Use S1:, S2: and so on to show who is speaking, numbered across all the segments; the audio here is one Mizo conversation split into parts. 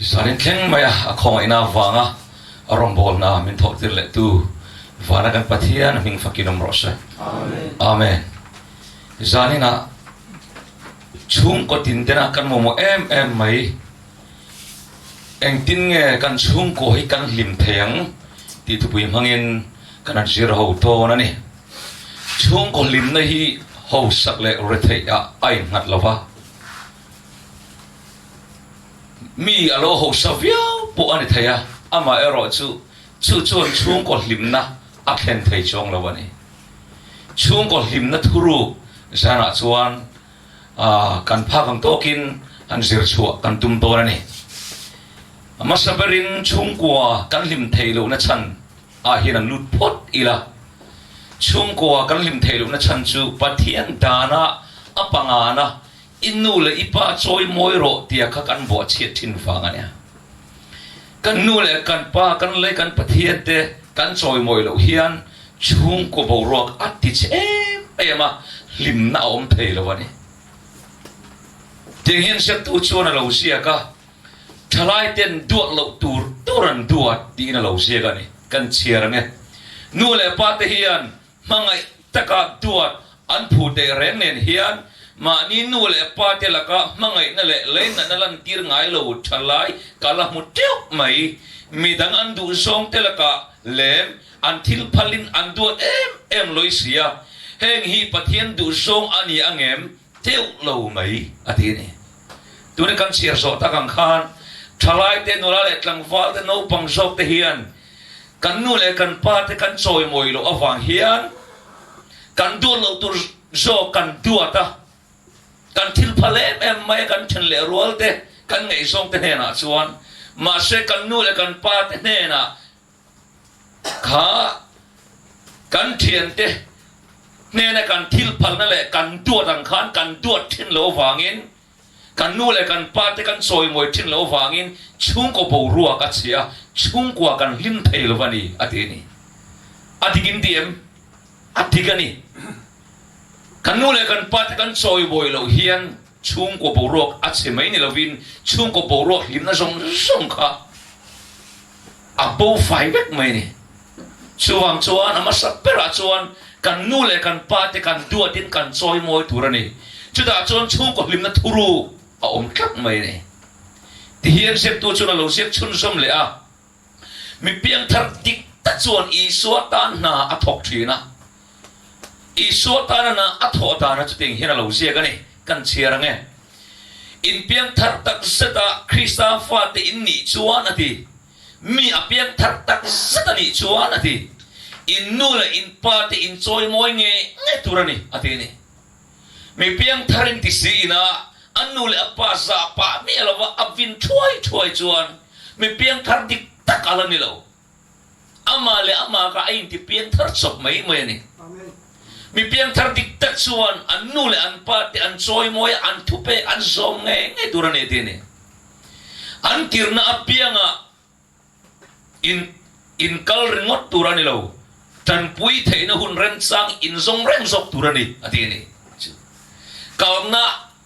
S1: Zanin thleng maia a khawngaihna avanga a rawngbawlna min thawhtir lehtu vana kan Pathian hming fakin awm rawh se. Amen. Zaninah chhungkaw tin tena kan mamawh em em mai engtin nge kan chhungkaw hi kan hlim thei ang tih thupui hmangin kan han zir ho dawn a ni. Chhungkaw hlimna hi hausak leh retheih ah a innghat lo va. Mi a lo hausa viau pawh a ni thei a, amaherawh chu chu chuan chhungkaw hlimna a thlen thei chuang lo a ni. Chhungkaw hlimna thuruk zanah chuan kan phak ang tawkin han zir chhuah kan tum dawn a ni. A hmasa berin chhungkua kan hlim theih lohna chhan ah hian an lut phawt ila. Chhungkua kan hlim theih lohna chhan chu Pathian dana a pangana I nu leh i pa chawi mawi rawh tia kha kan vuah chhiat thin vang a nia. Kan nu leh kan pa, kan lei kan Pathian te kan chawi mawi loh hian chhungkaw boruak a ti che em em a, hlimna a awm thei lo a ni. Tiang hian ziaktu chuan a lo ziak a, Thalai ten duat loh tur tur an duat tiin a lo ziak a ni. Kan chhiar ang e. Nu leh pa te hian Hmangaih taka duat an phu teh reng nen hian mahni nu leh pa te laka hmangaihna leh leinatna lantir ngai lo thalai ka la hmu teuh mai. Midang an duh zawng te lakah lem an thil phalin an duat em em lawih si a, heng hi Pathian duh zawng a ni angem teuh lo mai a ti a ni. Tuna kan chhiar zawh tak ang khan thalai te nula leh tlangval te naupang zawk te hian Kan nu leh kan pa te kan chawimawi loh avang hian kan duat loh tur zawk kan duat a, kan thil phal em em mai a kan then leh rual te kan ngaihzawng te hnenah chuan mahse kan nu leh kan pa te hnenah kha kan thiante hnena kan thil phalna leh kan duat ang khan kan duat thin loh avangin Kan nu leh kan pa te kan chawimawi thin loh avangin chhungkaw boruak a chhia a, chhungkua kan hlim thei lo a ni, a ti a ni. A dik in ti em? A dik a ni. Kan nu leh kan pa te kan chawimawi loh hian chhungkaw boruak a chhe mai ni lovin chhungkaw boruak hlimna zawng zawng kha a bo fai vek mai a ni. Chuvang chuan a hmasa berah chuan kan nu leh kan pa te kan duatin kan chawimawi tur a ni. Chutah chuan chhungkaw hlimna thuruk a awm tlat mai a ni. Tihian ziaktu chuan a lo ziak chhunzawm leh a, Mi piangthar dik tak chuan Isua tan hna a thawk thin a. Isua tana hna a thawh dana chutiang hian a lo ziak a ni. Kan chhiar ang e. In piangthar tak zeta Krista fate in nih chuan a ti. Mi a piang thar tak zet a nih chuan a ti. In nu leh in pa te in chawi mawi nge nge tur a ni, a ti a ni. Mi piang thar in ti si ina a nu leh a pa zah pah miah lova a vin thuai thuai chuan mi piang thar dik tak a la ni lo. Amah leh amah kha a inti piang thar chawp mai mai a ni. Mi piang thar dik tak chuan an nu leh an pa te an chawi mawi a, an thupe an zawm nge nge tur a ni, a ti a ni. An tirna apianga in inkal ringawt tur a ni lo, tanpui theihna hun remchang inzawng reng zawk tur a ni, a ti a ni. Kalna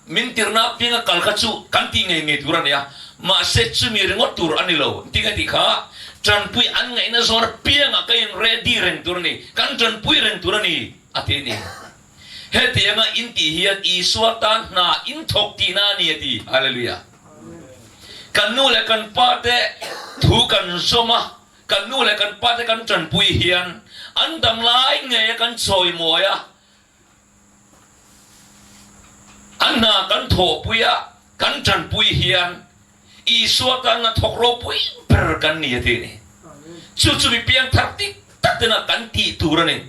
S1: min tirna apianga kal kha chu kan tih ngei ngei tur a ni a, mahse chumi ringawt tur a ni lo. Engtin nge tih kha tanpui an ngaihna zawn apiangah ka in ready reng tur a ni, kan tanpui reng tur a ni, a ti a ni. Hetianga in tih hian Isua tan hna in thawk tihna a ni a ti. Hallelujah. Kan nu leh kan pa te thu kan zawm a, kan nu leh kan pa te kan tanpui hian an dam lai ngei a kan chawimawi a, an hna kan thawhpui a, kan tanpui hian Isua tan hna thawk ropui ber kan ni a ti a ni. Chu chu mi piangthar dik tak tena kan tih tur a ni.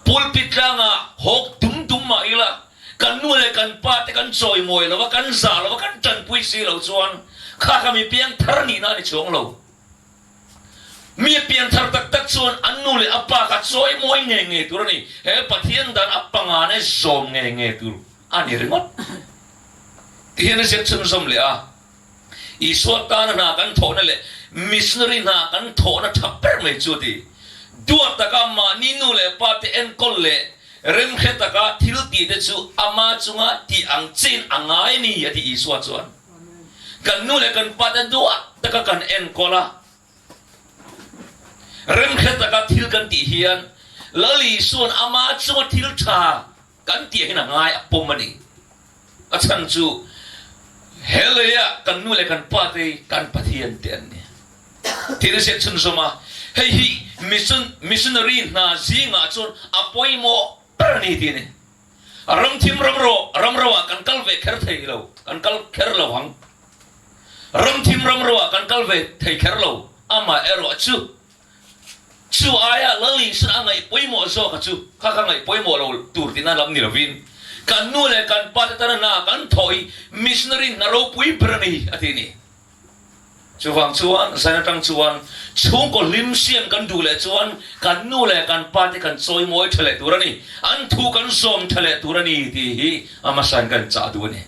S1: Pulpit tlangah hawk dum dum mah ila, kan nu leh kan pa te kan chawimawi lo a, kan zah lo a, kan tanpui si lo chuan kha kha mi piangthar nihna a ni chuang lo. Mi piangthar tak tak chuan an nu leh a pa kha chawimawi ngei ngei tur a ni. He Pathian dan a pangane zawm ngei ngei tur a ni ringawt. Tihian a ziak chhunzawm leh a. Isua tana hna kan thawhna leh missionary hna kan thawhna tha ber mai chu a ti. Duat taka mahni nu leh pa te enkawl leh remhre taka thil tih te chu ama chunga tih ang chein a ngai a ni, a ti Isua chuan. Kan nu leh kan pa te duat taka kan enkawl a, remhre taka thil kan tih hian Lal Isua'n ama chunga thil tha kan tih hian a ngai a pawm a ni. A chhan chu he leia kan nu leh kan pa te hi kan Pathian te an ni. Thil a ziak chhunzawm a, hei hi missionary hna zingah chuan a pawimawh ber a ni tih a ni. Ramthim ramro ramroah kan kal ve kher thei lo, kan kal kher lo ang. Ramthim ramroah kan kal ve thei kher lo, amaherawh chu chu aia Lal Isua a ngaih pawimawh zawk a chu kha kha ngaih pawimawh lo tur tihna lam ni lovin kan nu leh kan pa te tana hna kan thawh hi missionary hna ropui ber a ni a ti a ni. Chuvang chuan zan atang chuan chhungkaw hlim siam kan duh leh chuan kan nu leh kan pa te kan chawi mawi tha leh tur a ni, an thu kan zawm tha leh tur a ni tih hi a hmasain kan chah duh a ni.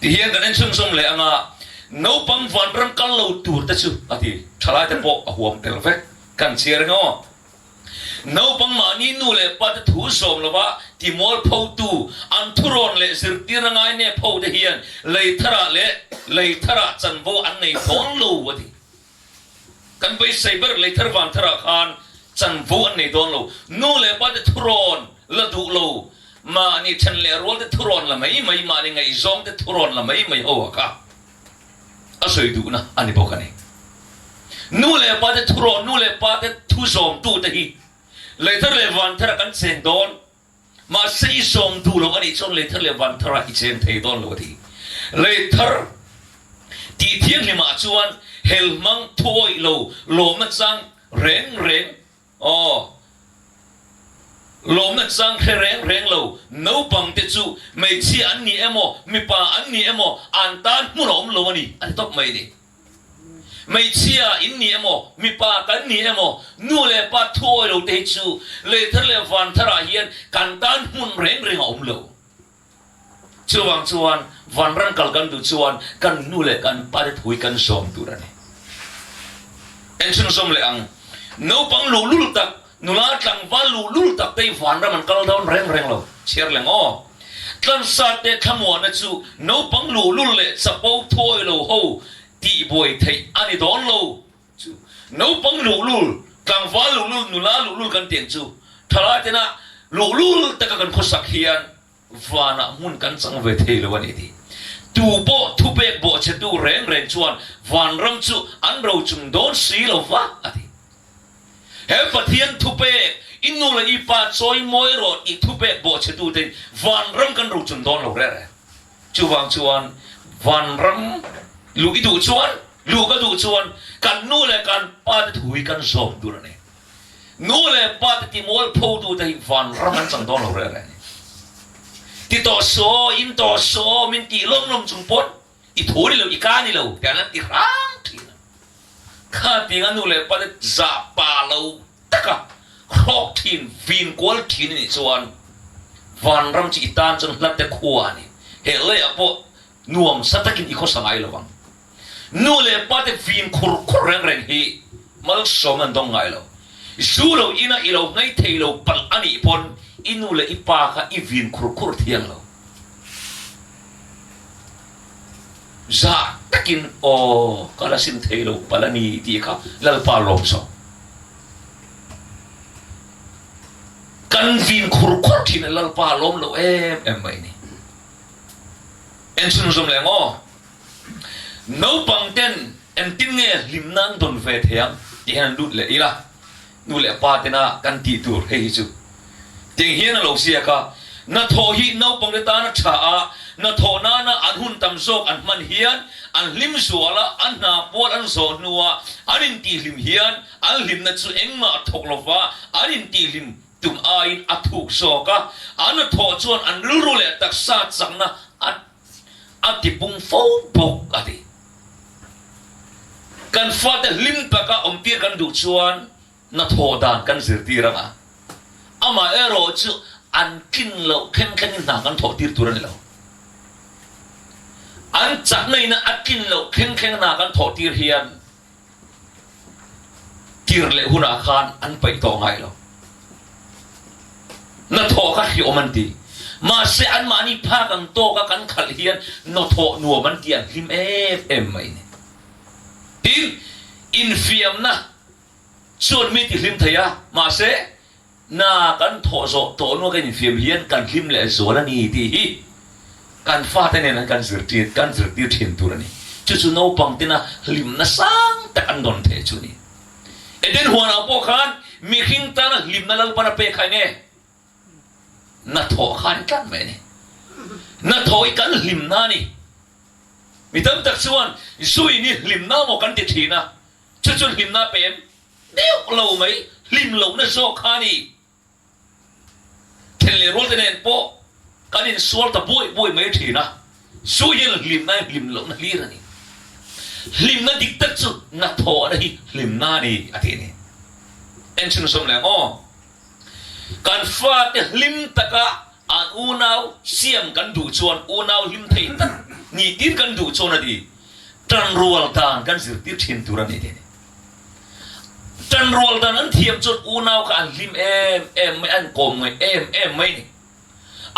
S1: Tihian kan en chhunzawm leh anga naupang vanram kal lo tur te chu a ti, thalai te pawh a huam tel vek kan chhiar eng aw. Naupang mahni nu leh pa te thu zawm lova timual photu, an thurawn leh zirtirna ngai nep ho te hian lei tharah leh lei tharah chanvo an nei dawn lo a ti. Kan beisei ber lei thar van tharah khan chanvo an nei dawn lo. Nu leh pa te thurawn la duh lo, mahni then leh rual te thurawn la mai mai, mahni ngaihzawng te thurawn la mai mai ho a kha. a sawi duhna a ni bawk a ni. Nu leh pa te thurawh, nu leh pa te thu zawmtu te hi leithar leh vanthar ah kan cheng dawn, mahse i zawm duh lo a nih chuan leithar leh vanthar ah i cheng thei dawn lo a ti. Leithar tih thianghlimah chuan helhmang thuawih lo lawmna chang reng reng Aw, lawmna chang hre reng reng lo, naupang te chu hmeichhia an ni emaw, mipa an ni emaw, an tan hmun a awm lo a ni, a ti tawp mai a ni. Hmeichhia in ni emaw, mipa kan ni emaw, nu leh pa thuawi lo te hi chu lei thar leh van tharah hian kan tan hmun reng reng a awm lo. Chuvang chuan vanram kal kan duh chuan kan nu leh kan pa te thui kan zawm tur a ni. Engchhun zawm leh ang, naupang luhlul tak, nula tlangval luhlul tak te hi vanram an kal dawn reng reng lo. Chhiar leng aw. Tlansa te thlamuahna chu naupang luhlul leh chapo thuawi lo ho tihbuai theih a ni dawn lo. Chu naupang luhlul, tlangval luhlul, nula luhlul kan tih ang chu thalai tena luhlul taka kan khawsak hian vanah hmun kan chang ve thei lo a ni tih. Tu pawh thupek bawhchhetu reng reng chuan vanram chu an rochung dawn si lo va a ti. He Pathian thupek, i nu leh i pa chawi mawi rawh tih thupek bawhchhetu te vanram kan rochung dawn lo reng reng. Chuvang chuan vanram luh i duh chuan, luh ka duh chuan kan nu leh kan pa te thu hi kan zawm tur a ni. Nu leh pa te timual pho tu te hi vanram an chang dawn lo reng reng a ni. Ti tawh suh aw, in tawh suh aw min tih lawm lawm chung pawn i thu ni lo, i ka ni lo tih an ti hrang thin a. Kha tinga nu leh pa te zah pa lo taka hrawk thin, vin kual thin a nih chuan vanram chu i tan chuan hla te khua a ni. He leiah pawh nuam sa takin i khawsa ngai lo ang. Nu leh pa te vin khur khur reng reng hi malsawm an dawng ngai lo. Zu lo ina i lo ngaih thei lo palh a nih pawn i nu leh i pa kha i vin khur khur thiang lo. Zah takin aw ka la sim thei lo palh a ni tih kha Lalpa lawm zawk. Kan vin khur khur thin a Lalpa lawm lo em em mai ni. En chhunzawm leh maw? Naupang ten engtin nge hlimna an dawn ve thei ang tih hian an lut leh ila, nu leh pa tena kan tih tur hei hi chu tiang hian a lo ziak a, hnathawh hi naupang te tan a tha a, hnathawh nana an hun tam zawk an hman hian an hlim zual a, an hna pual an zawh hnua an intihhlim hian an hlimna chu engmah thawk lova an intihhlim tum aiin a thuk zawk a, an hnathawh chuan an rilru leh taksa chakna a a tipung fo bawk a ti. Kan fate hlim taka awmtir kan duh chuan hnathawh dan kan zirtir ang a, amaherawh chu an tlin loh thleng thlengin hna kan thawh tir tur a ni lo. An chakna ina a tlin loh thleng thleng hna kan thawh tir hian Tir leh hunah khan an paih tawh ngai lo. Hnathawh kha hriawm an ti. Mahse anmahni phak ang tawka kan khalh hian nawthawh nuam an tih an hlim em em mai a ni. Tin, infiamna chuan mi tihlim thei a, mahse Na kan thawh zawh tawh hnuah kan infiam hian kan hlim leh zual a ni tih hi kan fate nen kan zirtir kan zirtir thin tur a ni. Chu chu naupang tena hlimna sang tak an dawn theih chu a ni. Eden huanah pawh khan mihring tana hlimna Lalpan a pek kha eng nge? Na thawh kha a ni tlat mai a ni. Na thawh hi kan hlimna a ni. Mi tam tak chuan zuin hi hlimna maw kan ti thin a, chu chu hlimna a pe em? Deuh lo mai, hlim lohna zawk kha a ni. Then leh rualte nen pawh kan insual ta buai buai mai thin a, chu hian hlimna hi hlim lohna hlir a ni. Hlimna dik tak chu hnathawhna hi hlimna a ni a ti a ni. Enchhin sawm leh ang aw. Kan fate hlim taka an unau siam kan duh chuan unau hlim thei tak nih tir kan duh chuan a ti. Tanrual dan kan zirtir thin tur a ni ti a ni. Tanrual dan an thiam chuan unau kha an hlim em em mai, an kawm ngaih em em mai a ni.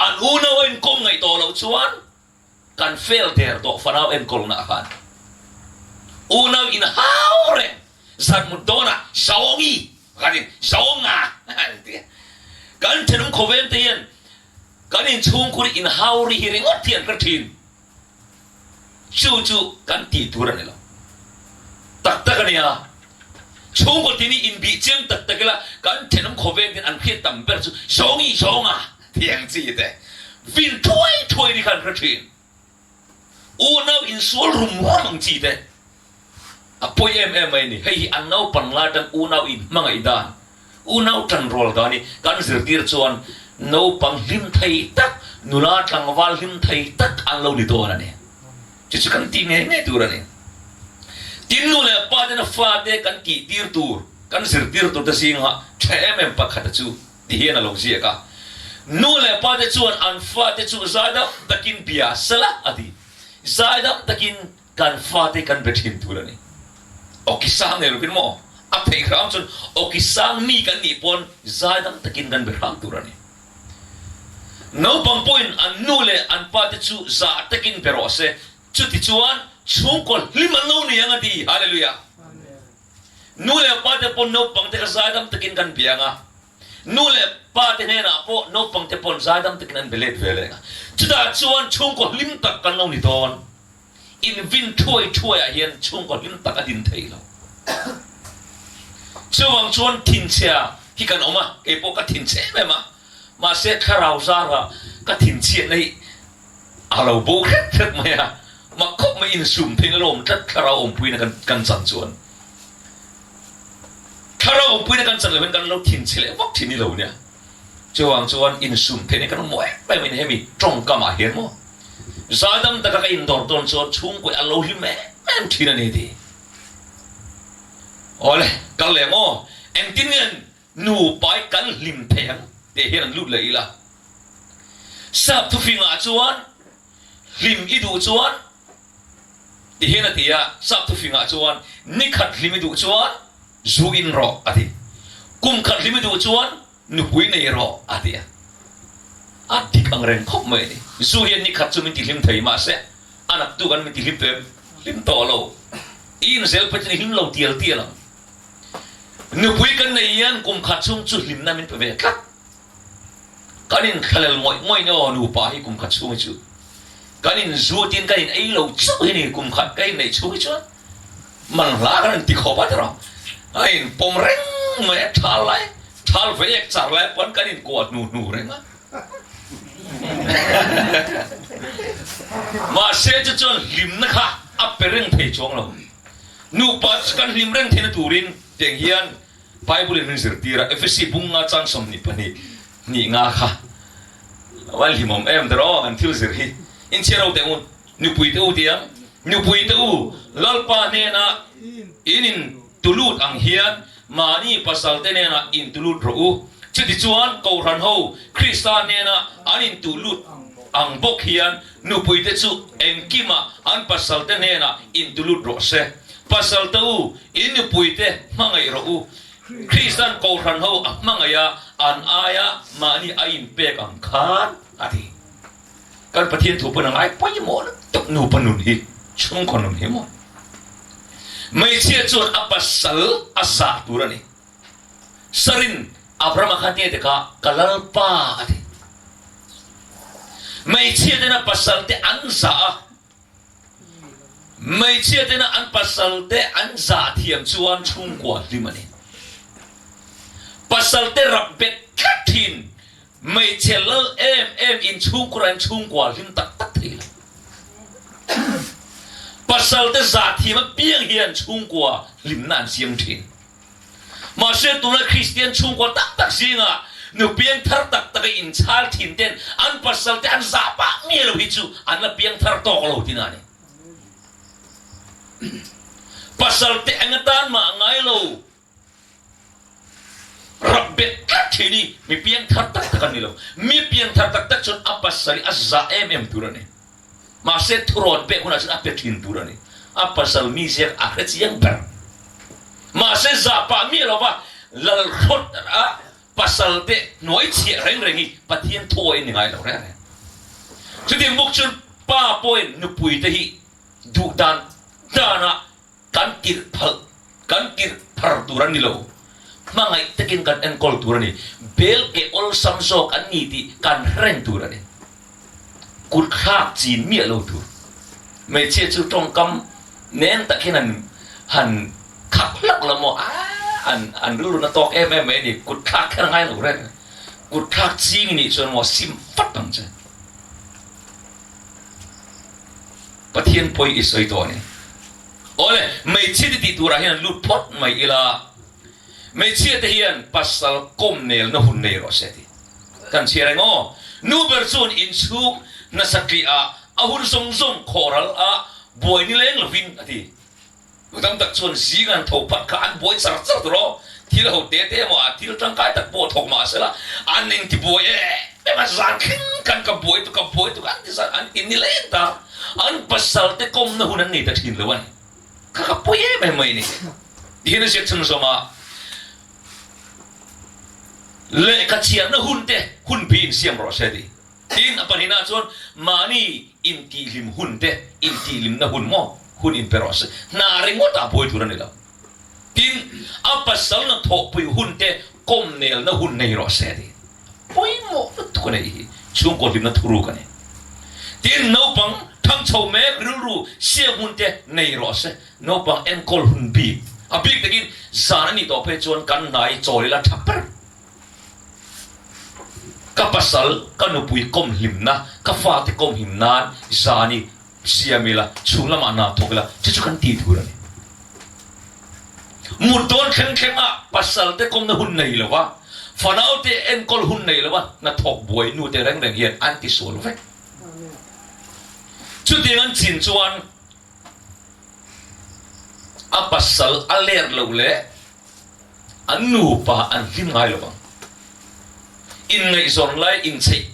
S1: An unau a inkawm ngaih tawh loh chuan kan fail der tawh fanau enkawlna khan. Unau inhau reng zan mut dawnah Zawngi kan in Zawnga an ti a. Kan thenawm khawveng te hian kan inchhungkhur inhau ri hi ringawt hi an hre thin. Chu chu kan tih tur a ni lo. Tak tak a nia. Chhungkaw tin hi inbih chiang tak tak ila kan thenawm khawvel ten an hriat tam ber chu zawngi zawnga thiang chi te vin thuai thuai ni kha an hre thin. Unau insual rum rum ang chi te. A pawi em em mai a ni. Hei hi an naupang lai atang unau inhmangaih dan, unau tanrual dan hi kan zirtir chuan naupang hlim thei tak, nula tlangval hlim thei tak an lo ni dawn a ni. Chu chu kan tih ngei ngei tur a ni. Tin nu leh pa tena fate kan tihtir tur, kan zirtir tur te zingah tha em em pakhata chu ti hian a lo ziak a. Nu leh pa te chuan an fate chu zaidam takin bia sela a ti. Zaidam takin Kan fate kan be thin tur a ni. Awki sang nei lovin maw? A theih hram chuan awki sang mi kan nih pawn zaidam takin kan be hram tur a ni. Naupang pawhin an nu leh an pa te chu zah takin be rawh se, chuti chuan chhungkaw hlim an lo ni ang a ti. Hallelujah! Nu leh pa te pawn naupang te kha zaidam takin kan be ang a, nu leh pa te hnenah pawh naupang te pawn zaidam takin an be let ve leh ang a, chutah chuan chhungkaw hlim tak kan lo ni dawn. Invin thuai thuaiah hian chhungkaw hlim tak a din thei lo. Chuvang chuan thinchhia hi kan awm a, kei pawh ka thinchhe em em a, mahse thlarau zara ka thinchhiatna hi a lo bo hret hret mai a, mak khawp mai insum theiin a lo awm tlat thlarau awmpuina kan kan chan chuan. Thlarau awmpuina kan chan lo hian kan lo thinchhe leh vak thin ni lo nia. Chuvang chuan insum theihna kan awm maw em em in hemi tawngkamah hian maw zadam taka ka indawr dawn chuan chhungkawi a lo hlim em em thin a ni ti. Awle, kal leh ang aw, engtin nge nupai kan hlim thei ang tih hian an lut leh ila. Sap thufingah chuan hlim i duh chuan ti hian a ti a, sap thufingah chuan nikhat hlim i duh chuan Zu in rawh, a ti. Kum khat hlim i duh chuan nupui nei rawh, a ti a. A dik ang reng khawp mai a ni. Zu hian ni khat chu min tihlim thei mahse a naktuk an min tihlim tawh em? Hlim tawh lo. I inzel phei chuan i hlim lo tial tial ang. Nupui kan nei hian kum khat chhung chu hlimna min pe ve tlat. Kan inthlahlel ngawih ngawih nia aw nupa hi kum khat chhung hi chu kan inzutin kan in ei lo chauh hi ni kum khat ka inneih chhung hi chuan man hla kan inti khawp a tiraw a inpawm reng mai a thal lai thal ve ek char lai pawn kan inkuah hnu hnu reng a mahse chu chuan hlimna kha a pe reng thei chuang lo nupa chu kan hlim reng theihna turin tiang hian Bible in min zirtir a, Efesi bung nga chang 22 hnih nga kha a va hlimawm em der aw kan thil zir hi. Inchhiar ho teh u, nupui te u ti ang, nupui te u Lalpa hnena in in tulut ang hian mahni pasal te hnenah in tulut rawh u, chutichuan Kohhran ho Krista hnena an in tulut ang bawk hian nupui te chu engkimah an pasal te hnenah in tulut rawh se. Pasal te u, in nupuite hmangaih rawh u. Kristan Kohhran ho a hmangaih a, an aia mahni a inpek ang khan, a ti. Kan Pathian thu pawn a ngai pawimawh lutuk nupa nun hi, chhungkaw nun hi maw. Hmeichhia chuan a pasal a zah tur a ni. Sarin Abrahama khan tinge tikah ka Lalpa a ti. Hmeichhia tena pasal te an zah a, Hmeichhia tena an pasal te an zah thiam chuan chhungkua hlim a ni. Pasal te rap bet tlat thin hmeichhe lal em em in chhungkura in chhungkua hlim tak tak thei lo. Pasal te zah thiam apiang hian chhungkua hlimna an siam thin. Mahse tunlai Kristian chhungkua tak tak zingah nu piangthar tak taka inchhal thin ten an pasal te an zah pah miah lo hi chu an la piangthar tawk lo tina a ni. Pasal te eng atan mah ngai lo rap bet tlat thin hi mi piangthar tak tak an ni lo. Mi piangthar tak tak chuan a pasal hi a zah em em tur a ni. Mahse thurawn pek hunah chuan a pe thin tur a ni. A pasal miziak a hre chiang ber. Mahse zahpah miah lova lalhrawt a pasal te hnuai chhiah reng reng hi Pathian thuawi a ni ngai lo reng reng. Chutiang bawk chuan pa pawhin nupui te hi duh dan danah Kan tirh phalh, kan tirh phar tur an ni lo. Hmangaih takin kan enkawl tur a ni. Bel ke awlsam zawk an ni tih kan hreng tur a ni. Kut thlak chin miah lo tur. Hmeichhia chu tawngkam nen tak hian an han khak hlak lo maw? Aaa an an rilru na tawk em em mai a ni. Kut thlak kher a ngai lo reng. Kut thlak ching i nih chuan maw sim fat ang che. Pathian pawi i sawi tawh a ni. Awle, hmeichhia te tih turah hian lut phawt mai ila, hmeichhia te hian pasal kawm nelna hun nei rawh se tih kan chhiar eng aw. Nu ber chuan inchhung hna tliah ah a hun zawng zawng khawhral a buai ni leng lovin a ti. Nu tam tak chuan zing an tho phat kha an buai char char tur aw. Thil ho te te emaw ah thil tangkai tak pawh thawk mah sela an intibuai em em a, zan thleng khan ka buai tuk ka buai tuk an ti zan an ti ni leng ta. An pasal te kawmna hun an nei ta thin lo a ni. Kha ka pawi em em mai a ni. Tihian a ziak chhung zawm a, Lehkha chhiarna hun te hun bi insiam rawh se ti. Tin, a pahnihna chuan mahni intihhlim hun te, intihhlimna hun maw, hun inpe rawh se. Hna ringawt ah buai tur a ni lo. Tin, a pasal na thawhpui hun te kawm nelna hun nei rawh se ti. Pawimawh lutuk a nei hi chhungkaw hlimna thuruk a ni. Tin, naupang thang chho mek rilru siam hun te nei rawh se. Naupang enkawl hun bik, a bik takin zan a nih tawh phei chuan kan hna hi chawl ila tha ber. Ka pasal, ka nupui kawm hlimna, ka fate kawm him nan zan i siam ila, chhung lamah hna thawk ila, chu chu kan tih tur a ni. Mut dawn thleng thlengah pasal te kawmna hun nei lova, fanau te enkawl hun nei lova hnathawk buai nu te reng reng hian an tisual vek. Chutiang an chin chuan a pasal a ler loh leh An nupa an hlim ngai lo ang. Inngaihzawn lai inchheih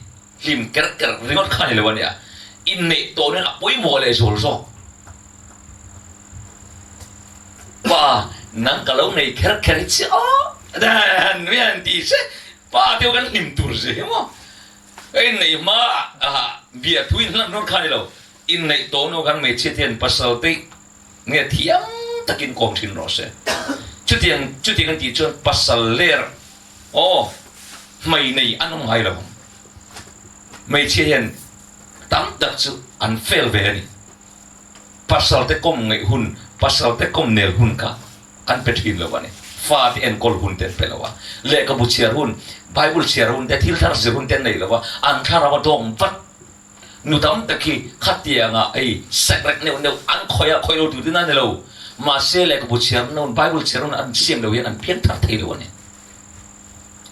S1: hlim ker ker ringawt kha a ni lo a nia. Inneih tawh nen a pawimawh leh zual zawk. Pa, nang ka lo nei kher kher hi chiah aw dan mai an ti se pa te kan hlim tur zia hi maw. Ka inneih hma ah biahthu inhlan ringawt kha a ni lo. Inneih tawh hnu khan hmeichhia te hian pasal te Nge thiam takin kawm thin rawh se. Chutiang chutiang an tih chuan pasal ler aw hmei nei an awm ngai lo ang. Hmeichhia hian tam tak chu an fail ve a ni. Pasal te kawm ngaih hun, pasal te kawm nel hun kha an pe thin lo a ni. Fa te enkawl hun te an pe lo a. Lehkhabu chhiar hun, Bible chhiar hun te, thil thar zir hun te an nei lo a, an thlarau a dawng vat. Nu tam tak hi khatianga hei sekrek neuh neuh an khawih a, khawih lo tur tin a ni lo. Mahse lehkhabu chhiar hun, Bible chhiar hun an siam lo hian an piang thar thei lo a ni.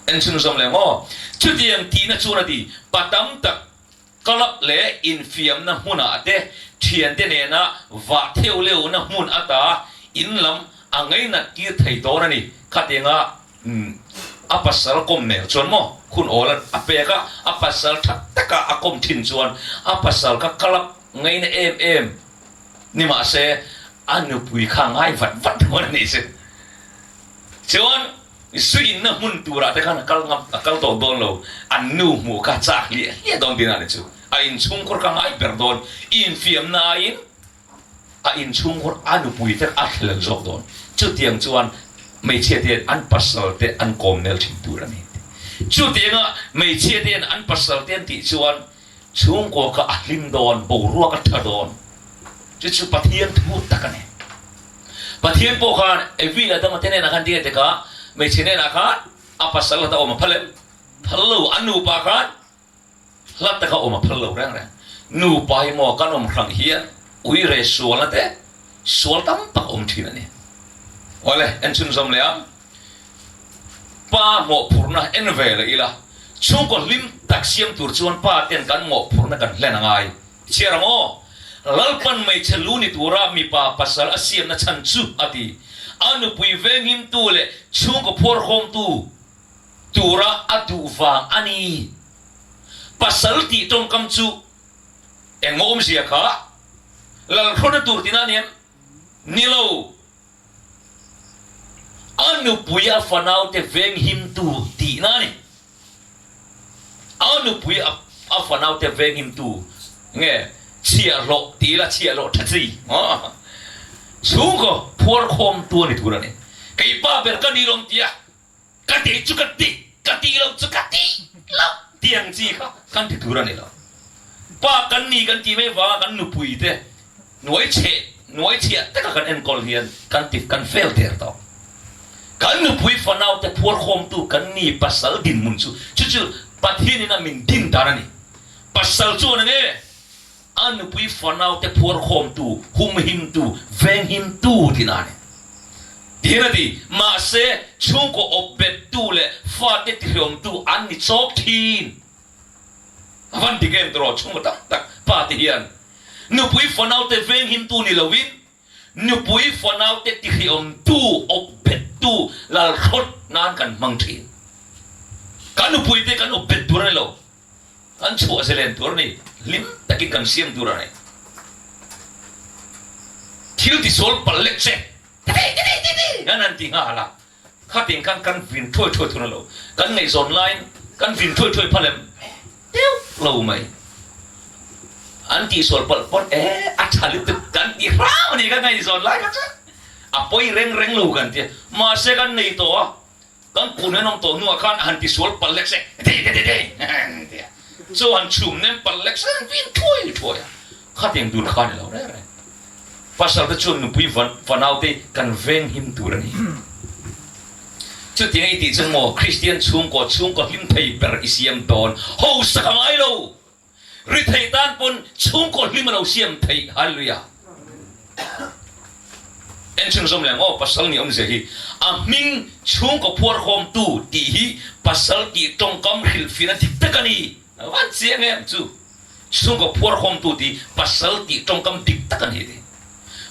S1: Engchhun zawm leh maw? Chutiang tihna chuan a ti, pa tam tak club leh infiamna hmunah te, thiante nena vah theu leuhna hmun ata in lam a ngainat tir thei dawn a ni. Khatianga Umm, a pasal kawm nen chuan maw hun awl a pek a, a pasal tha taka a kawm thin chuan a pasal kha club ngaina em em ni mahse a nupui kha ngai vat vat dawn a nih chu. Chuan zu inna hmun turah te khan a kal ngam, a kal tawh dawn lo, an nu hmuh kha chak hliah hliah dawn tihna a ni chu. A inchhungkhur ka ngai ber dawn. Infiamna aiin a inchhungkhur a nupui te a thlel zawk dawn. Chutiang chuan hmeichhia te hian an pasal te an kawm nel thin tur a ni. Chutianga hmeichhia te hian an pasal te an tih chuan chhungkua kha a hlim dawn, boruak a tha dawn. Chu chu Pathian thu tak a ni. Pathian pawh khan Evi leh Adama te hnenah khan tinge te kha hmeichhe hnenah khan a pasal hlata awm a phal em? Phal lo, a nupa khan hla taka awm a phal lo reng reng. Nupa hi maw kan awm hrang hian ui re sualna te sual tam tak a awm thin a ni. Awle, en chhunzawm leh ang. Pa mawhphurhna en ve leh ila, chhungkaw hlim tak siam tur chuan pa ten kan mawhphurhna kan hlen a ngai. Chhiar ang aw! Lalpan hmeichhe lu ni tura mipa pasal a siamna chhan chu a ti. A nupui venghimtu leh chhungkaw phuarkhawmtu tura a duh vang a ni. Pasal tih tawngkam chu eng maw awmzia kha? Lalhrawna tur tina a ni em? Ni lo. A nupui a fanaute venghimtu tihna a ni. A nupui a fanaute venghimtu nge chhiahhlawh ti ila chhiahhlawh tha chi chhungkaw phuarkhawmtu a ni tur a ni. Kei pa ber ka ni lo tia ka tih chu ka ti, ka tih lo chu ka tih lo tih ang chi kha kan ti tur a ni lo. Pa kan ni kan tih mai vanga kan nupui te nuai chhe, nuai chhiah taka kan enkawl hian kan ti kan fail der tawh. Kan nupui fanau te phuarkhawmtu kan ni pasal dinhmun chu chu chu Pathian in a min din dan a ni. Pasal chuan enge A nupui fanaute phuarkhawmtu, humhimtu, venghimtu tihna a ni. Tihian a ti, Mahse, chhungkaw awpbettu leh fate tihriawmtu an ni chawk thin. A van dik em tawh chhungkaw tam tak pa te hian nupui fanaute venghimtu ni loin nupui fanaute tihriawmtu, awpbettu lalhrawt nan kan hmang thin. Kan nupuite kan awpbet tur a ni lo. Kan chhuah zelen tur a ni, hlim takin kan siam tur a ni. Thil tisual palh lek che, titi titi titi hian an ti nghal a, khatin khan kan vin thuai thuai thun a lo. Kan ngaihzawn laiin kan vin thuai thuai phal em? Deuh lo mai. An tihsual palh pawn e a tha lutuk kan ti hram a ni kan ngaihzawn lai kha chuan a pawi reng reng lo kan ti a, mahse kan nei tawh a, Kan kun an awm tawh hnuah khan a han tisual palh lek se, Dei dei dei dei tia chaw han chhum nem palh lek se an vin thuai thuai a, khatiang tur kha a ni lo reng reng. Pasal te chuan nupui fanau te kan veng him tur a ni. Chutiang i tih chuan maw Kristian chhungkaw chhungkaw hlim thei ber i siam dawn hausak a ngai lo. Ri thei tan pawn chhungkaw hlim a lo siam theih Hallelujah. En chhunzawm leh ang aw pasal ni awmzia hi a hming chhungkaw phuarkhawmtu tih hi pasal tih tawngkam hrilhfiahna dik tak a ni. A van chiang em chu chhungkaw phuarkhawmtu tih pasal tih tawngkam dik tak a ni tih.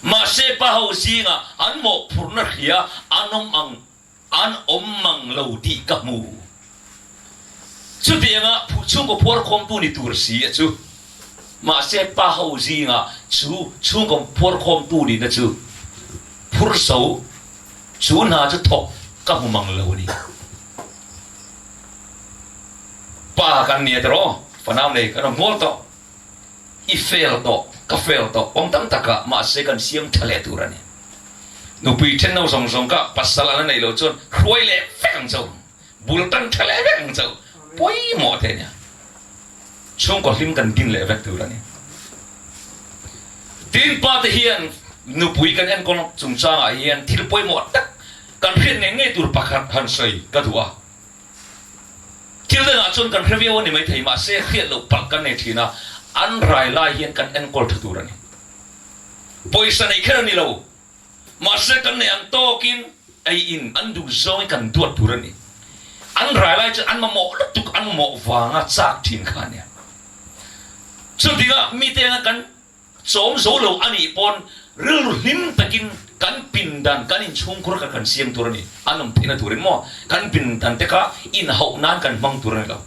S1: Mahse pa ho zingah an mawhphurhna hria an awm ang An awm mang lo tih ka hmu. Chutianga chhungkaw phuarkhawmtu ni tur si a chu. Mahse pa ho zingah chu chhungkaw phuarkhawmtu nihna chu phur so, chu hna chu thawk ka hmu mang lo a ni. Pa kan nia tiraw, fanau nei kan awm hmual tawh. I fail tawh, ka fail tawh awm tam tak a, mahse kan siam tha leh tur a ni. Nupui then no zawng zawng ka pasal a la nei lo chuan hruai leh vek ang chauh, bul tan tha leh vek ang chauh, pawimawh te nia. Chhungkaw hlim kan din leh vek tur a ni. Tin pa te hian nupui kan enkawl chungchangah hian thil pawimawh tak kan hriat ngei ngei tur pakhat han sawi ka duh a. Thil dangah chuan kan hre viau a ni maithei, mahse hriat loh palh kan nei thin a, an rai lai hian kan enkawl tha tur a ni. Pawisa nei kher a ni lo, mahse kan nei ang tawkin ei in an duh zawngin kan duat tur a ni. An rai lai chuan an mamawh lutuk, an mamawh vanga chak thin kha a nia. Chutianga mite anga kan Chawm zo lo a nih pawn rilru hlim takin kan pindan, kan inchhungkhur kha kan siam tur a ni. An awm theihna turin maw kan pindan te kha inhauh nan kan hmang tur a ni lo.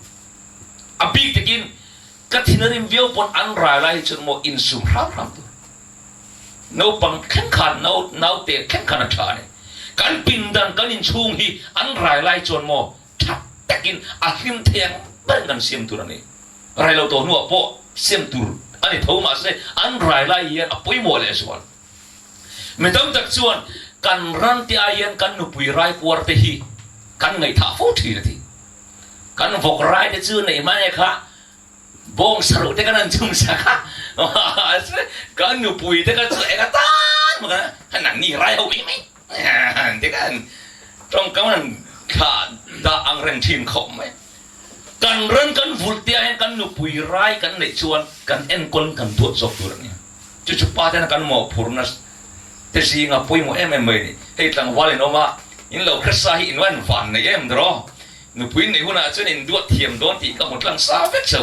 S1: A bik takin ka thin a rim viau pawn an rai lai hi chuan maw insum hram hram tur. Naupang thleng khan, naute thleng khan a tha a ni. Kan pindan, kan inchhung hi an rai lai chuan maw tha takin a hlim thei ang berin kan siam tur a ni. Rai lo tawh hnuah pawh. sem tur a ni tho mahse an rai lai hian a pawimawh lehzual. Mi tam tak chuan kan ran te ai hian kan nupui rai puar te hi kan ngaihthah fo thin a ti. Kan vawk rai te chu neih hma nge kha bawng saruh te kan han chhum sak a, mahse kan nupui te kha chu eng atan mah kan nangni rai ho mai mai te khan tawngkam an thlah dah ang reng thin khawp mai. Kan ran kan vulh te ah hian kan nupui rai kan neih chuan kan enkawl in kan duat zawk tur a ni. Chu chu pa tena kan mawhphurhna te zinga pawimawh em em mai a ni. Hei tlangval in awm a, in lo hresa hi in van van nei em dawr. Nupui neih hunah chuan in duat thiam dawn tih ka hmu tlang sa vek cho.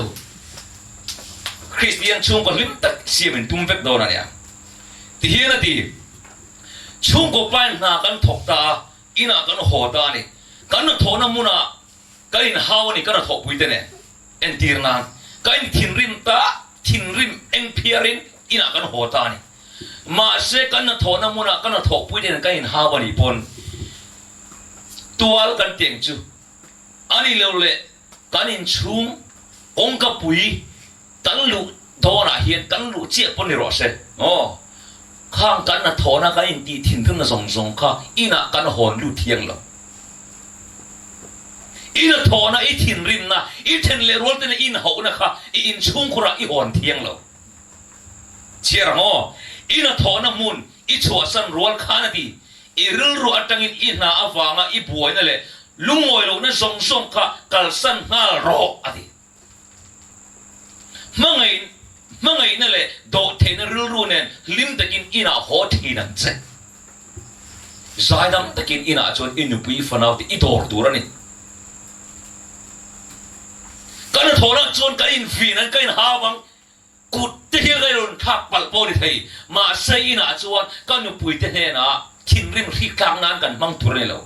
S1: Kristian chhungkaw hlim tak siam in tum vek dawn a nia. Tihian a ti, Chhungkaw pain hna kan thawk ta a, inah kan haw ta a ni. Kan hnathawhna hmunah Ka inhau a ni, ka hnathawhpui te nen entir nan ka in thinrim ta, thinrim eng phiarin inah kan haw ta a ni. Mahse kan hnathawhna hmunah ka hnathawhpui te nen ka inhau a nih pawn tual kan teng chu a ni lo leh kan inchhung kawngka pui Kan luh dawnah hian kan luh chiah pawh ni rawh se. Aw, khang kan hnathawhna kan intih thinrimna zawng zawng kha inah kan hawn lut thiang lo. I hnathawhna, i thinrimna, i then leh rual tena i inhauhna kha i inchhungkhurah i hawn thiang lo. Chhiar ang aw, i hnathawhna hmun i chhuahsan rual khan a ti. I rilru atangin i hna avanga i buaina leh lungawi lohna zawng zawng kha kalsan nghal rawh a ti. Hmangaih, hmangaihna leh dawhtheihna rilru nen hlim takin inah haw thin ang che. Zaidam takin inah chuan i nupui fanaute i dawr tur a ni. Kan hnathawhna chuan kan invin ang, kan inhau ang. Kut te hian ka rawn thlak palh pawh ni thei, mahse inah chuan ka nupui te hnenah thinrim hrik tlak nan kan hmang tur a ni lo.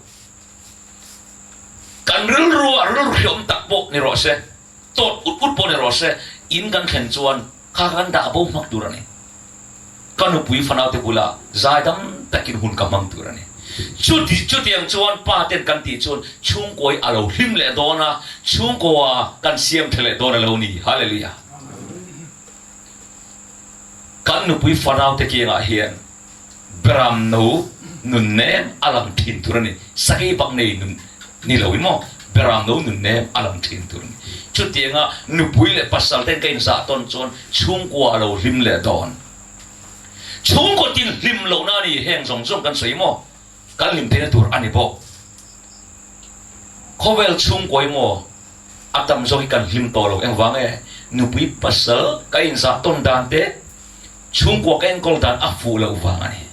S1: Kan rilru ah rilru hreawm tak pawh ni rawh se, tawt ut ut pawh ni rawh se, in kan thlen chuan kha kan dah bo hmak tur a ni. Ka nupui fanau te bulah zaidam takin hun ka hmang tur a ni. Chuti chutiang chuan pa ten kan tih chuan chhungkawi a lo hlim leh dawn a, chhungkawa kan siam tha leh dawn a lo ni. Hallelujah! Kan nupui fanau te kiangah hian Beram no nun nem a lang thin tur a ni. Sakei bak nei nun ni lo in maw? Beram no nun nem a lang thin tur a ni. Chutianga nupui leh pasal ten ka inzah tawn chuan chhungkua a lo hlim leh dawn. Chhungkaw tin hlim lohna a ni heng zawng zawng kan sawi maw? Kan hlim theihna tur a ni bawk. Khawvel chhungkua hi maw a tam zawk hi kan hlim tawh lo. Engvang e? Nupui pasal ka inzah tawn dan te, chhungkua ka enkawl dan a fuh loh vang a ni.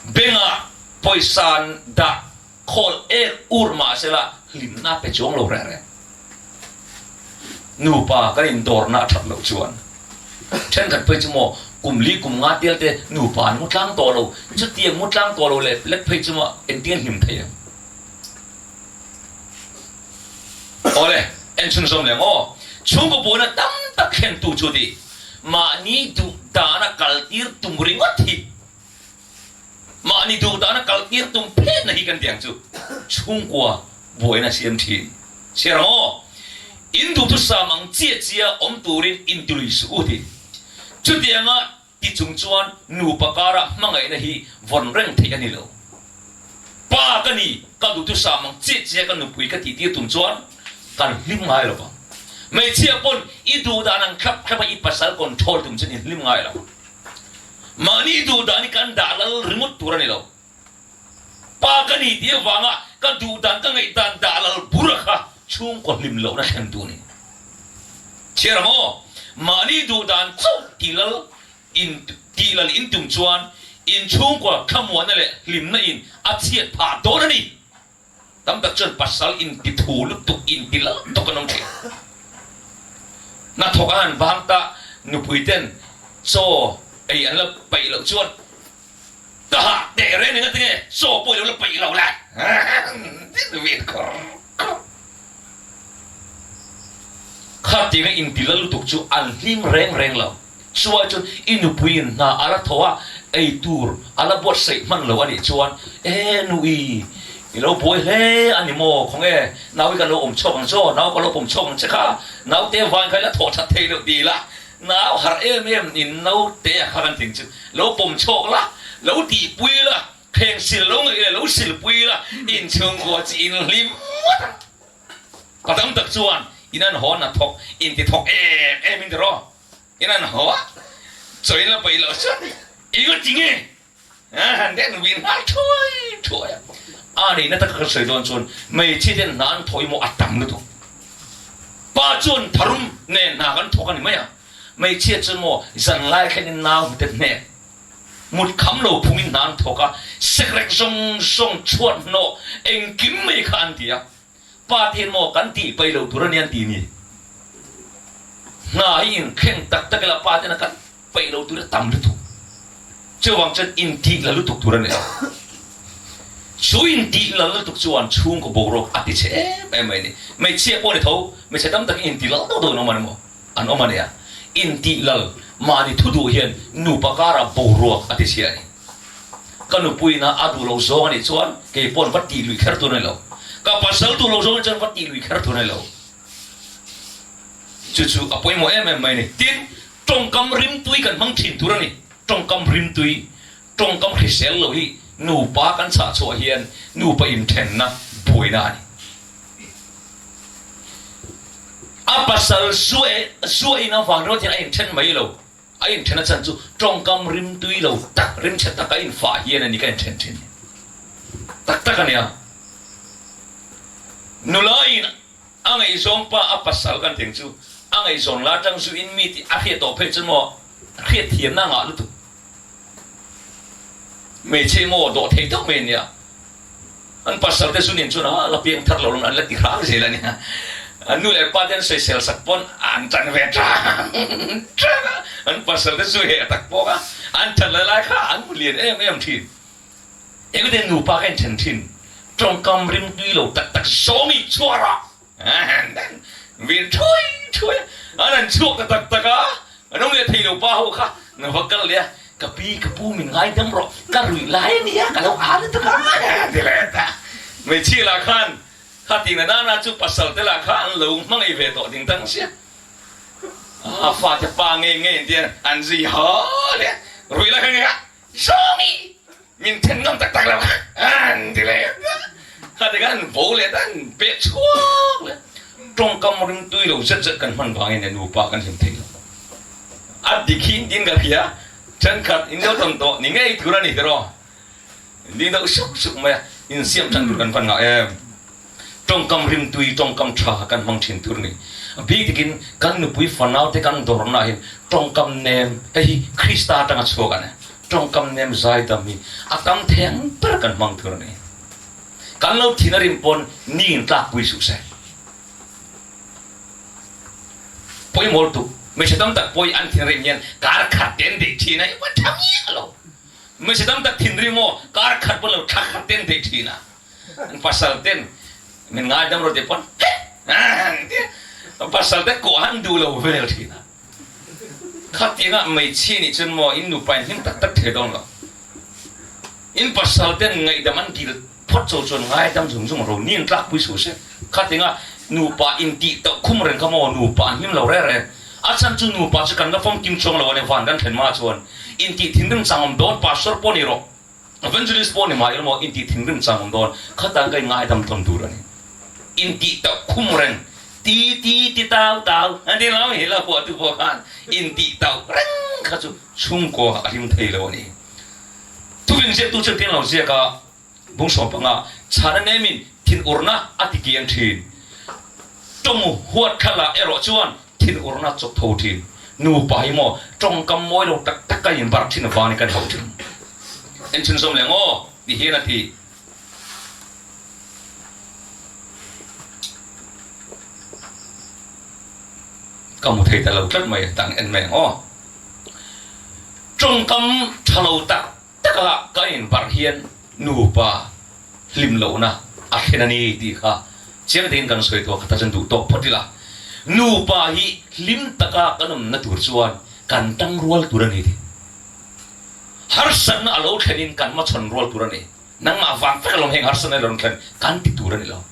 S1: Bengah pawisa dah khawl ek ur mah sela hlimna pe chuang lo reng reng. Nupa kan indawrna a that loh chuan thenkhat phei chu maw kum li kum nga tial te nupa an mu tlang tawh lo, chutiang mu tlang tawh lo leh lek phei chu maw engtin hlim thei ang. Awle, en chhunzawm leh ang aw. Chhungkaw buaina tam tak thlentu chu ti mahni duh dana kaltir tum ringawt hi Mahni duh dana kaltir tum phetna hi kan ti ang chu. Chhungkua buaina siam thin. Chhiar ang aw. In duhthusam ang chiah chiah awm turin intului suh u ti. Chutianga ti chung chuan nupa kara hmangaihna hi vawn reng theih a ni lo. Pa ka ni, ka duhthusam ang chiah chiah ka nupui ka tihtir tum chuan kan hlim ngai lo vang. Hmeichhia pawn i duh dan ang thlap thlapa i pasal control tum chuan i hlim ngai lo. Mahni duh dan hi kan dah lal ringawt tur a ni lo. Pa ka ni tih avanga ka duh dan, ka ngaih dan dah lal bur a kha chhungkaw hlim lohna thlen tu a ni. Chhiar ang aw, mahni duh dan chauh tih lal in tih lal in tum chuan in chhungkaw thlamuanna leh hlimna in a chhiat phah dawn a ni. Tam tak chuan pasal inti thu lutuk, inti lal tuk an awm thin. Hnathawk a han vang ta, nupui ten chaw ei an la peih loh chuan ka hah teh reng eng atinge chaw pawh i lo la peih lo le vin khawr khawr. Khatianga inti lal lutuk chu an hlim reng reng lo. Chuai chuan i nupuiin hna a la tho a, ei tur a la buatsaih hman lo a nih chuan, E nui, I lo buai hle a ni maw? Khawnge nau hi kan lo awm chhuak ang chaw, nau ka lo pawm chhuak ang che kha, naute vain kha i la thawh that thei loh ti la, nau harh em em in naute a kha kan tling chu lo pawm chhuak la, lo tihpui la, kheng sil lo ngaih la, lo silpui la, inchhungkua chi in hlim ngawt ang. Ka tam tak chuan in an haw na thawk in ti thawk em em in ti rawh, in an haw a, chaw in la peih loh chuan eng a ti nge? Han den vin nghal thuai thuai a, a nihna taka ka sawi dawn chuan hmeichhia ten hna an thawh hi maw a tam lutuk. Pa chuan tharum nen hna kan thawk a ni mai a, hmeichhia chuan maw zanlai thlengin nau hnute hnek mut kham lo phungin hna an thawk a, sekrek zawng zawng chhuat hnawh engkim mai kha an ti a, pa te hian maw kan tih paih lo tur a ni an ti ni. Hna hi inthleng tak tak ila pa tena kan Peih lo tur a tam lutuk. Chuvang chuan intih la lutuk tur a ni lo. Chu intih la lutuk chuan chhungkaw boruak a ti chhe em em mai a ni. Hmeichhia pawh a ni tho, hmeichhe tam takin intih lal deuh deuh an awm a ni maw? An awm a nia. Intih lal mahni thu duh hian nupa karah boruak a ti chhia a ni. Ka nupuina a duh lo zawng a nih chuan kei paw'n va tih lui kher tur a ni lo. Ka pasal duh lo zawng a nih chuan va tih lui kher tur a ni lo. Chu chu a pawimawh em em mai a ni. Tin, tawngkam rimtui kan hmang thin tur a ni. Tawngkam rimtui, tawngkam hrisel lo hi nupa kan chhah chhuah hian nupa inthenna buaina a ni. A pasal zuain avang ringawt hian a inthen mai lo. A inthen a chan chu tawngkam rimtui lo tak, rimchhe taka infah hian a ni ka inthen thin. Tak tak a nia. Nula in A ngaihzawng pa a pasal kan teng chu a ngaihzawn la tang zu in mi tih a hriat tawh phei chuan maw hriat thiamna a ngah lutuk. Hmeichhe maw dawh thei deuh mai ania. An pasal te zu nen chuan a la piang thar lo lam an la ti hrang zel ania. An nu leh pa te an sawisel sak pawn an tan ve tang tang a, an pasal te zu heh tak pawk a, an that lai lai kha an hmu lian em em thin. Engtin nupa ka inthen thin, tawngkam rimtui lo tak tak zawng i chhuar a, vir thui thui a, an han chhuak ta tak tak a, an awm leh thei lo pa ho kha na va kal leh a, ka pi ka pu min ngaidam rawh, ka ruih lai a nia, ka lo a lutuk a, ti leh ta. Hmeichhia lah khan kha tihna nana chu pasal te lah kha an lo hmangaih ve tawh ding tang sia, a fate pa ngei ngei an tia, an zui haw leh a, ruih lai kha nge a, Zawmi! Min then ngam tak tak lo an ti leh ta. Kha ti khan vo leh ta an pek chhuak leh. Tawngkam ringtui lo zet zet kan hman vangin e nupa kan hlim thei lo. A dik hi in ka hria, thenkhat in lo tawn tawh ni ngei tur a ni tiraw. Ni deuh suk suk mai a, insiam than tur kan hman ngah em. Tawngkam rimtui, tawngkam tha kan hmang thin tur a ni. A bik takin kan nupui fanaute kan dawrnaah hian tawngkam nem, hei hi Krista atanga chhuak a ni, tawngkam nem zaidam hi a tam thei ang ber kan hmang tur a ni. Kan lo thin a rim pawn ni in tlakpui suh se. Pawimawh lutuk, hmeichhe tam tak pawh hi an thin a rim hian kar khat te an deih thin a, i va tha miah lo. Hmeichhe tam tak thinrim aw, kar khat pawn lo thla khat te an deih thin a. An pasal ten min ngaidam rawh tih pawn heh tia pasal te kawh han duh lo vel thin a. Khatianga hmeichhia nih chuan maw in nupa in hlim tak tak thei dawn lo. In pasal ten ngaihdam an dil phawt cho chuan ngaidam zung zung ro ni an tlakpui suh se. Khatianga nupa in tih tauh khum reng kha maw nupa an hlim lo reng reng. A chhan chu nupa chu kan la famkim chuang lo a ni van kan thlen hma chuan intih thinrim chang awm dawn pastor pawh ni rawh. Evangelist pawh ni mah ila maw intih thinrim chang awm dawn, khatan ka ingaidam tawn tur a ni. Intih tauh khum reng, ti ti ti tau tau an ti lo hi la huah tu pawh khan intih tauh reng kha chu chhungkua a hlim thei lo a ni. Thuvin ziaktu chuan piang lo ziak a, bung sawm panga chhana nemin thinurna a ti kiang thin. Tawng huat thla erawh chuan Thinurna chawp tho thin. Nupa hi maw tawngkam mawi lo tak tak a inbarh thin avangin kan hauh thin. En chhunzawm leh maw ti hian a ti. Ka hmu thei ta lo tlat mai tang en mai ang aw. Tawngkam tha lo tak taka ka inbarh hian nupa hlim lohna a thlen a ni tih kha chiang takin kan sawi tawh a, khatah chuan duh tawk phawt ila. Nupa hi hlim taka kan awmna tur chuan kan tang rual tur a ni tih. Harsatna a lo thlenin kan hmachhawn rual tur a ni. Nangmah vang vek alawm heng harsatna lo thlen kan ti tur a ni lo.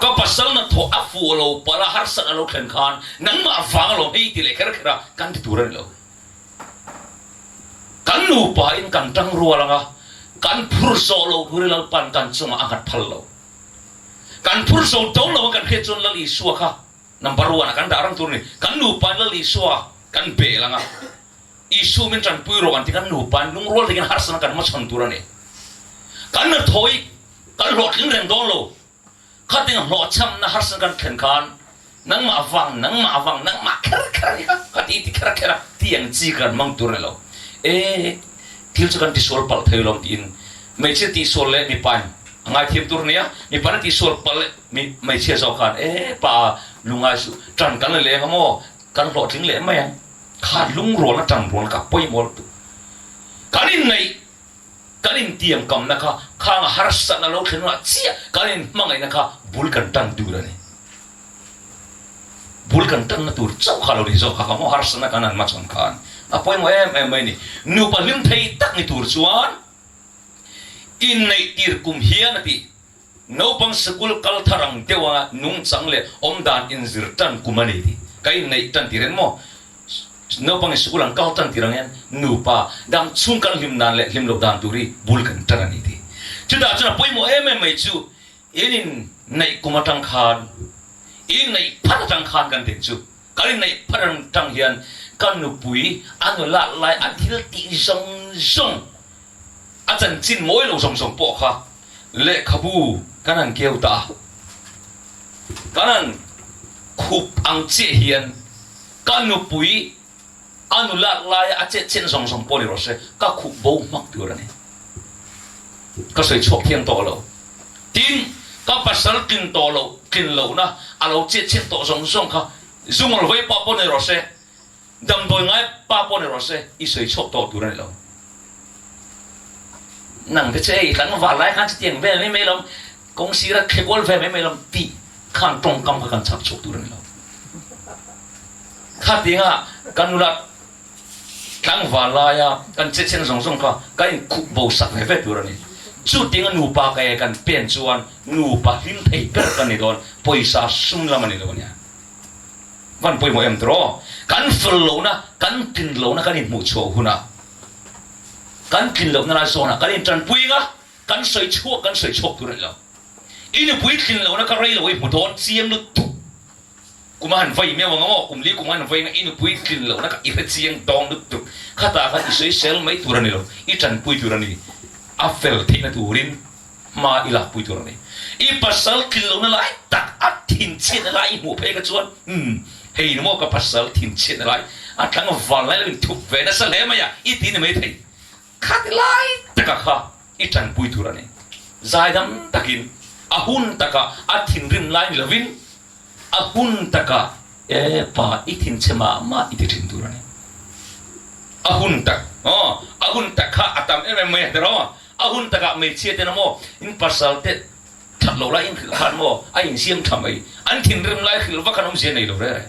S1: Ka pasal na thawh a fuh lo palh a harsatna lo thlen khan nangmah vang alawm hei ti leh kher kher a kan ti tur a ni lo. Kan nupa in kan tang rual anga kan phur zawh lo tur hi Lalpan kan chungah a nghat phal lo. Kan phur zo dawn lo a kan hriat chuan Lal Isua kha number one ah kan dah rang tur a ni. Kan nupa in Lal Isua kan bel anga Isu min tanpui rawh an ti kan nupa in lungrual takin harsatna kan hmachhawn tur a ni. Kan hnathawh i kan hlawhtling reng dawn lo. Khatin hlawhchhamna harsatna kan thlen khan nangmah vang, nangmah vang, nangmah kher kher a ni kha, ka ti ti kher kher a, ti ang chi kan hmang tur a ni lo. E, thil chu kan tisual palh thei lawm tiin hmeichhia tihsual leh mipa in a ngaithiam tur a nia, mipa in a tihsual palh leh hmeichhia zawk khan e pa lungai suh, tan kan la leng a maw, kan hlawhtling leh mai ang. Kha lungrualna ṭangrualna kha pawimawh lutuk. Kan inneih, kan intiamkamna kha khanga harsatna lo thlen hunah chiah kan inhmangaihna kha bul kan ṭan tur a ni. Bul kan ṭanna tur chauh kha lo ni zawk kha ka maw harsatna kan han hmachhawn khan a pawimawh em em mai a ni. Nupa hlim thei tak ni tur chuan inneih tir kum hian a tih. Naupang sikul kal thar ang deuh a nungchang leh awmdan inzir tan kum a ni tih ka inneih tan tir en maw? Naupangin sikul an kal tan tir ang hian nupa dang chhung kan hlim dan leh hlim loh dan tur hi bul kan tan a ni tih. Chutah chuan a pawimawh em em mai chu in inneih kum atang khan, inneih phat atang khan kan tih chu kan inneih phat atang hian ka nupui a nulat lai a thil tih zawng zawng a chanchin mawi lo zawng zawng pawh kha Lehkhabu kan han keu ta a, kan han khup ang chiah hian ka nupui a nulat laia a chet chen zawng zawng pawh ni rawh se, ka khup bo hmak tur a ni. Ka sawi chhuak thiang tawh lo. Tin, ka pasal tlin tawh loh, tlin lohna a lo chet chhet tawh zawng zawng kha zungawl vei pah pawh ni rawh se, Damdawi ngai pa pawh ni rawh se, i sawi chhuak tawh tur a ni lo. Nang te chu hei tlangval lai khan chutiang vel mai mai lawm, kawng sira thle kual ve mai mai lawm tih khan tawngkam kha kan chhak chhuak tur a ni lo. Khatinga kan nula tlangval laia kan che chen zawng zawng kha kan inkhup bo sak ve ve tur a ni. Chutinga nupa ka e kan pen chuan nupa hlim thei ber kan ni dawn, pawisa sum lam a ni lo a nia. Van pawimawh em tiraw? Kan fel lohna, kan tlin lohna kan inhmuh chhuah hunah, kan tlin lohna lai zawnah kan intanpui anga kan sawi chhuak kan sawi chhuak tur a ni lo. I nupui tlin lohna ka rei lo i hmu dawn chiang lutuk. Kum a han vei meuh ang maw? Kum li kum a han vei anga i nupui tlin lohna ka i hre chiang dawng lutuk. Khatah khan i sawisel mai tur a ni lo, i tanpui tur a ni. A fel theihna turin Hma i lakpui tur a ni. I pasal tlin lohna lai tak a thinchhiatna lai i hmuh phei kha chuan, Umm, hei ni maw ka pasal thinchhiatna lai, a tlangval lai lo inthup ve nasa hle mai a, i ti ni mai thei. Khati lai taka kha i tanpui tur a ni. Zaidam takin, a hun taka a thinrim lai ni lovin, A hun takah e pa i thinchhe mah mah i ti thin tur a ni. A hun tak aw, a hun tak kha a tam em em mai a ti rawh. A hun takah hmeichhia ten maw in pasal te that loh lai in hrilh khan maw a insiam tha mai. An thinrim lai hrilh vak an awmzia nei lo rere.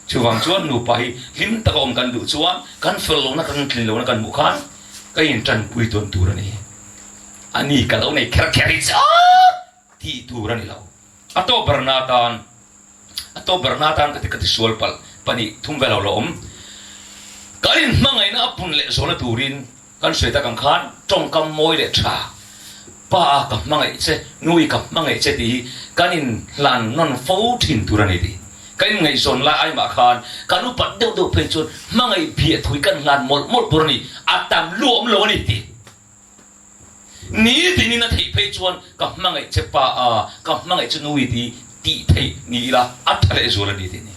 S1: Chuvang chuan nupa hi hlim taka awm kan duh chuan kan fel lohna kan tlin lohna kan hmuh khan ka intanpui tawn tur a ni. A ni ka lo nei kher kher hi chu tih tur a ni lo. A tawp berna atan, a tawp berna atan ka ti ka ti sual palh, pahnih thum vel lo la awm. Kan inhmangaihna a pun leh zawhna turin kan sawi tak ang khan tawngkam mawi leh tha, Pa a ka hmangaih che, Nu i ka hmangaih che tih hi kan inhlan nawn fo thin tur a ni tih. Kan inngaihzawn lai aimah khan kan upat deuh deuh phei chuan hmangaih biah thui kan hlan mawlh mawlh tur a ni, a tam lu awm lo a ni tih. Ni tinin a theih phei chuan ka hmangaih che pa a, ka hmangaih che nui ti tih theih ni ila a tha lehzual a ni tih a ni.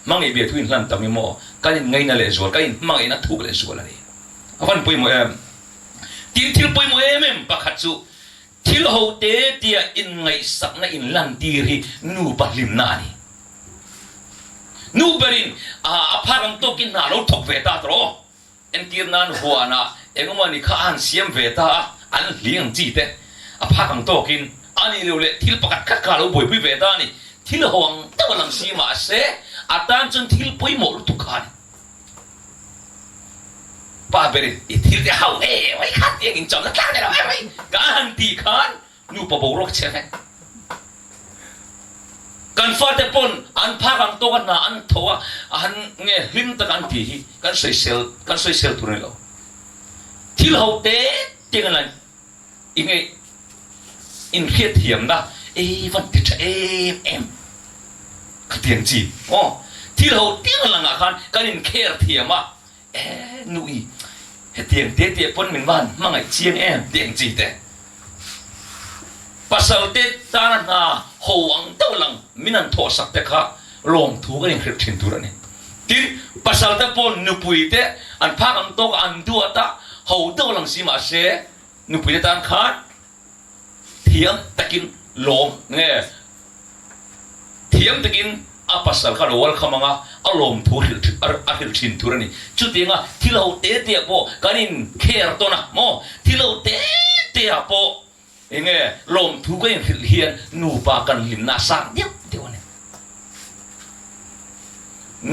S1: Hmangaih bia thu inhlan tam i maw? Kan inngaina lehzual, kan inhmangaihna thuk lehzual a ni. A van pawimawh em? Tin thil pawimawh em em pakhat chu thil ho te tia inngaihsakna inlantir hi nupa hlimna a ni. Nu berin a phak ang tawkin hna a lo thawk ve ta tawh. Entir nan huanah engemaw ni kha a han siam ve ta a, an hling ang chi te a phak ang tawkin a nih loh leh thil pakhat khat kha a lo buaipui ve ta a ni. Thil ho ang deuh a lang si mah se, a tan chuan thil pawimawh lutuk kha a ni. Thil ho ang deuh a lang si mah se, a tan chuan thil pawimawh lutuk kha a ni. Thil ho ang deuh a lang si mah se, a tan chuan thil pawimawh lutuk kha a ni. Thil ho ang deuh a lang si mah se, a tan chuan thil pawimawh lutuk kha a ni. Pa berin i thil te hau em mai kha tiang in chawmna tlak nei lo em mai ka han tih khan nupa boruak chhe vek. Kan fate pawn an phak ang tawk a hna an tho a, an nge hlim taka an ti hi kan sawisel kan sawisel tur a ni lo. Thil ho te tiang an i nge inhriatthiamna ei van ti tha em em khatiang chi aw thil ho tiang langah khan kan inkher thiam a. E nui, hetiang te te pawn min van hmangaih chiang em tih ang chi te. Pasal te tana hna ho ang deuh lang min han thawh sak te kha lawmthu kan inhrilh thin tur a ni. Tin, pasal te pawn nupui te an phak ang tawk a an duat a, ho deuh lang si mahse nupui te tan khan Thiam takin lawm nge? Thiam takin a pasal kha lo welcome ang a, a lawmthu a hrilh thin tur a ni. Chutianga thil ho te te ah pawh kan inkher tawn a maw? Thil ho te te ah pawh enge lawmthu kan inhrilh hian nupa kan hlimna a sang deuh deuh a ni.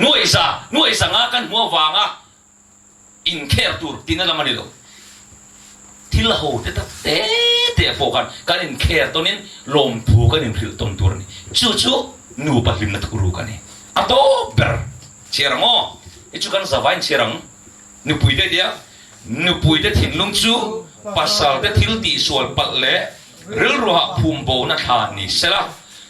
S1: Nuaiza, nuaiza nga kan hmuh avanga Inkher tur tihna lam a ni lo. Thil ho te tak te te pawh khan kan inkher tawnin lawmthu kan inhrilh tawn tur a ni. Chu chu nupa hlimna thuruk a ni. A tawp ber chhiar ang aw. Hi chu kan zavain chhiar ang. Nupui te tia nupui te thinlung chu pasal te thil tihsual palh leh rilruah phum bona thla ni sela.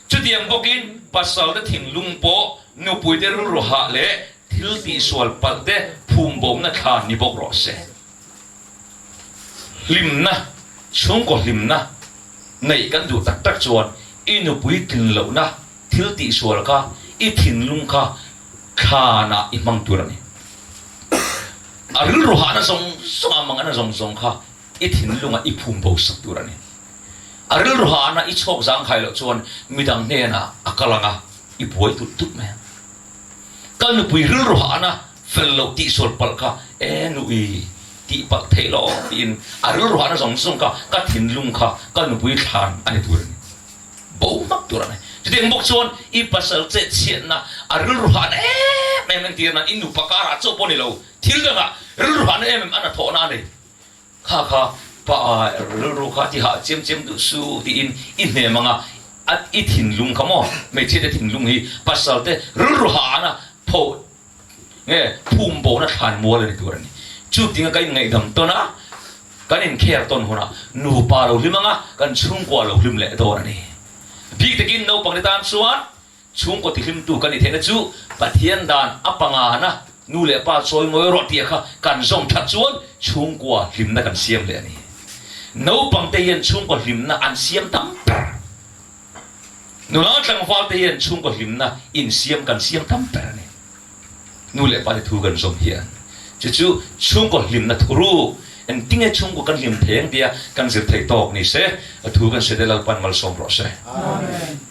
S1: Chutiang bawkin pasal te thinlung pawh nupui te rilruah leh Thil tihsual palh te phum bawmna thla ni bawk rawh se. Hlimna, chhungkaw hlimna neih kan duh tak tak chuan i nupui tlin lohna thil tihsual kha i thinlung kha thlanah i hmang tur a ni. A rilru hahna zawng zawng a mangana zawng zawng kha i thinlungah i phum bo sak tur a ni. A rilru hahna i chhawk zangkhai loh chuan midang hnenah a kal ang a, i buai tulh tulh mai ang. Ka nupui rilru hahna fel loh tihsual palh kha e nui tih palh theih lo tiin a rilru hahna zawng zawng kha ka thinlung kha ka nupui thlan a ni tur a ni. Bo hmak tur a ni. Chutiang bawk chuan i pasal chet chhiatna a rilru hahna em em entir nan i nupa karah chauh pawh ni lo thil dangah rilru hahna em em a hnathawhna a nei. Kha kha pa rilru kha ti hah chiam chiam duh su tiin i hnem ang a, a i thinlung kha maw hmeichhia te thinlung hi pasal te rilru hahna pho nge phum bona thlan mual a ni tur a ni. Chutinga ka inngaihdam tawn a, kan inkher tawn hunah nupa lo hlim ang a, kan chhungkua lo hlim leh dawn a ni. Bik takin naupang te tan chuan Chhungkaw tihlimtu kan ni theihna chu Pathian dan a pangana nu leh pa chawi ngawi rawh tih kha kan zawm that chuan chhungkua hlimna kan siam leh a ni. Naupangte hian chhungkaw hlimna an siam tam ber. Nula tlangvalte hian chhungkaw hlimna insiam kan siam tam ber a ni. Nu leh pa te thu kan zawm hian chu chu chhungkaw hlimna thuruk engtinge chhungkaw kan hlim thei ang tia kan zir theih tawk ni se, a thu kan hre te Lalpan malsawm rawh se.
S2: Amen.